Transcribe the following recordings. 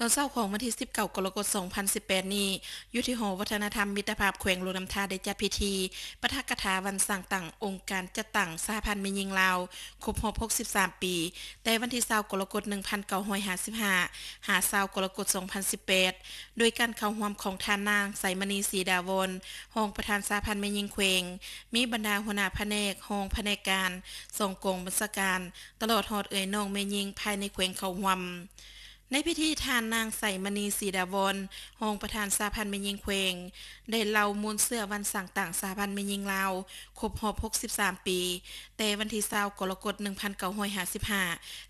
ຕອນເຊົ້າຂອງວັນທີສິບເກົ້າ ກໍລະກົດ ສອງພັນສິບແປດນີ້, ຢູ່ທີ່ຫໍວັດທະນະທຳມິດຕະພາບແຂວງຫຼວງນ້ຳທາ ໄດ້ຈັດພິທີປາຖະກະຖາວັນສ້າງຕັ້ງອົງການຈັດຕັ້ງສະຫະພັນແມ່ຍິງລາວ ຄົບຮອບຫົກສິບສາມປີ, ແຕ່ວັນທີຊາວ ກໍລະກົດ ໜຶ່ງພັນເກົ້າຮ້ອຍຫ້າສິບຫ້າ ຫາ ຊາວ ກໍລະກົດ ສອງພັນສິບແປດ ໂດຍການເຂົ້າຮ່ວມຂອງທ່ານນາງ ໄຊມະນີ ສີດາວອນ ຮອງປະທານສະຫະພັນແມ່ຍິງແຂວງ, ມີບັນດາຫົວໜ້າພະແນກ, ຮອງພະແນກການ, ສອງກອງບັນຊາການ, ຕະຫຼອດຮອດເອື້ອຍນ້ອງແມ່ຍິງພາຍໃນແຂວງເຂົ້າຮ່ວມ. ໃນພິທີ, ທ່ານນາງ ໄຊມະນີ ສີດາວອນ ຮອງປະທານສະຫະພັນແມ່ຍິງແຂວງ ໄດ້ເລົ່າມູນເຊື້ອວັນສ້າງຕັ້ງສະຫະພັນແມ່ຍິງລາວ ຄົບຮອບຫົກສິບສາມປີ, ແຕ່ວັນທີຊາວ ກໍລະກົດ ໜຶ່ງພັນເກົ້າຮ້ອຍຫ້າສິບຫ້າ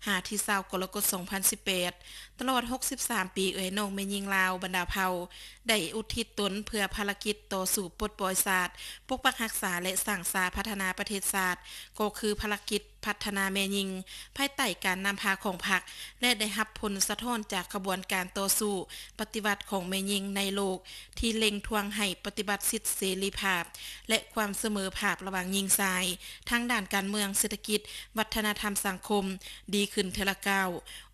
ຫາ ທີຊາວ ກໍລະກົດ ສອງພັນສິບແປດ. ຕະຫຼອດຫົກສິບສາມປີ, ເອື້ອຍນ້ອງແມ່ຍິງລາວບັນດາເຜົ່າ ໄດ້ອຸທິດຕົນເພື່ອພາລະກິດຕໍ່ສູ້ປົດປ່ອຍຊາດ, ປົກປັກຮັກສາ ແລະ ສ້າງສາພັດທະນາປະເທດຊາດ, ກໍຄືພາລະກິດ ພັດທະນາແມ່ຍິງ ພາຍໃຕ້ການນຳພາຂອງພັກ ແລະ ໄດ້ຮັບຜົນສະທ້ອນຈາກຂະບວນການຕໍ່ສູ້ປະຕິວັດຂອງແມ່ຍິງໃນໂລກ ທີ່ເລັ່ງທວງໃຫ້ປະຕິບັດສິດເສລີພາບ ແລະ ຄວາມສະເໝີພາບລະຫວ່າງຍິງຊາຍ ທາງດ້ານການເມືອງ, ເສດຖະກິດ, ວັດທະນະທຳສັງຄົມ ດີຂຶ້ນເທື່ອລະກ້າວ.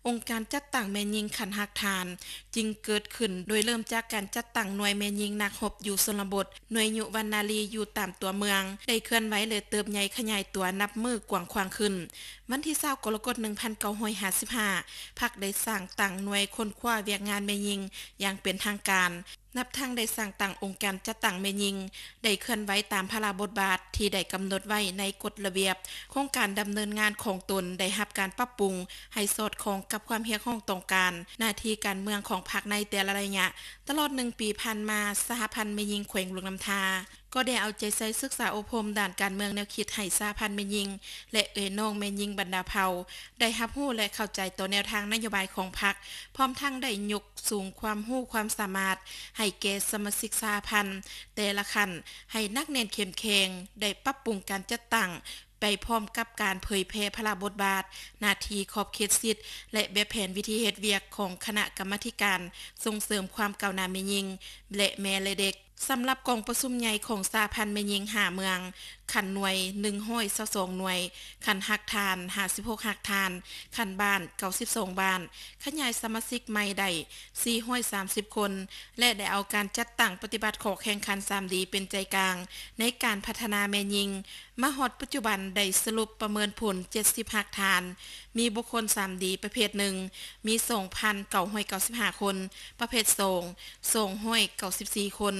ອົງການຈັດຕັ້ງແມ່ຍິງຂັ້ນຮາກຖານຈຶ່ງເກີດຂຶ້ນ ໂດຍເລີ່ມຈາກການຈັດຕັ້ງໜ່ວຍແມ່ຍິງນັກຮົບຢູ່ຊົນນະບົດ, ໜ່ວຍຍຸວັນນາລີຢູ່ຕາມຕົວເມືອງ ໄດ້ເຄື່ອນໄຫວ ແລະ ເຕີບໃຫຍ່ຂະຫຍາຍຕົວນັບມື້ກວ້າງຂວາງຂຶ້ນ. ວັນທີຊາວ ກໍລະກົດ ໜຶ່ງພັນເກົ້າຮ້ອຍຫ້າສິບຫ້າ ພັກໄດ້ສ້າງຕັ້ງໜ່ວຍຄົ້ນຄວ້າວຽກງານແມ່ຍິງຢ່າງເປັນທາງການ, ນັບທັງໄດ້ສ້າງຕັ້ງອົງການຈັດຕັ້ງແມ່ຍິງ ໄດ້ເຄື່ອນໄຫວຕາມພາລະບົດບາດທີ່ໄດ້ກຳນົດໄວ້ໃນກົດລະບຽບ, ໂຄງການດຳເນີນງານຂອງຕົນໄດ້ຮັບການປັບປຸງໃຫ້ສອດຄ່ອງກັບຄວາມຮຽກຮ້ອງຕ້ອງການ, ໜ້າທີ່ການເມືອງຂອງພັກໃນແຕ່ລະໄລຍະ. ຕະຫຼອດໜຶ່ງປີຜ່ານມາ, ສະຫະພັນແມ່ຍິງແຂວງຫຼວງນ້ຳທາ ກໍໄດ້ເອົາໃຈໃສ່ສຶກສາອົບຮົມດ້ານການເມືອງແນວຄິດໃຫ້ສະຫະພັນແມ່ຍິງ ແລະ ເອື້ອຍນ້ອງແມ່ຍິງບັນດາເຜົ່າ ໄດ້ຮັບຮູ້ ແລະ ເຂົ້າໃຈຕໍ່ແນວທາງນະໂຍບາຍຂອງພັກ, ພ້ອມທັງໄດ້ຍົກສູງຄວາມຮູ້ຄວາມສາມາດໃຫ້ແກ່ສະມາຊິກສະຫະພັນແຕ່ລະຂັ້ນໃຫ້ໜັກແໜ້ນເຂັ້ມແຂງ, ໄດ້ປັບປຸງການຈັດຕັ້ງໄປພ້ອມກັບການເຜີຍແຜ່ພາລະບົດບາດ, ໜ້າທີ່, ຂອບເຂດສິດ ແລະ ແບບແຜນວິທີເຮັດວຽກຂອງຄະນະກຳມາທິການສົ່ງເສີມຄວາມກ້າວໜ້າແມ່ຍິງ ແລະ ແມ່ ແລະ ເດັກ. ສຳລັບກອງປະຊຸມໃຫຍ່ຂອງສະຫະພັນແມ່ຍິງຫ້າເມືອງ, ຂັ້ນໜ່ວຍ ໜຶ່ງຮ້ອຍຊາວສອງໜ່ວຍ, ຂັ້ນຮາກຖານ ຫ້າສິບຫົກຮາກຖານ, ຂັ້ນບ້ານ ເກົ້າສິບສອງບ້ານ, ຂະຫຍາຍສະມາຊິກໃໝ່ໄດ້ ສີ່ຮ້ອຍສາມສິບຄົນ ແລະ ໄດ້ເອົາການຈັດຕັ້ງປະຕິບັດຂໍ້ແຂ່ງຂັນສາມດີເປັນໃຈກາງໃນການພັດທະນາແມ່ຍິງ. ມາຮອດປັດຈຸບັນໄດ້ສະຫຼຸບປະເມີນຜົນ ເຈັດສິບຮາກຖານ, ມີບຸກຄົນສາມດີປະເພດໜຶ່ງ ມີ ສອງພັນເກົ້າຮ້ອຍເກົ້າສິບຫ້າຄົນ, ປະເພດສອງ ສອງຮ້ອຍເກົ້າສິບສີ່ຄົນ.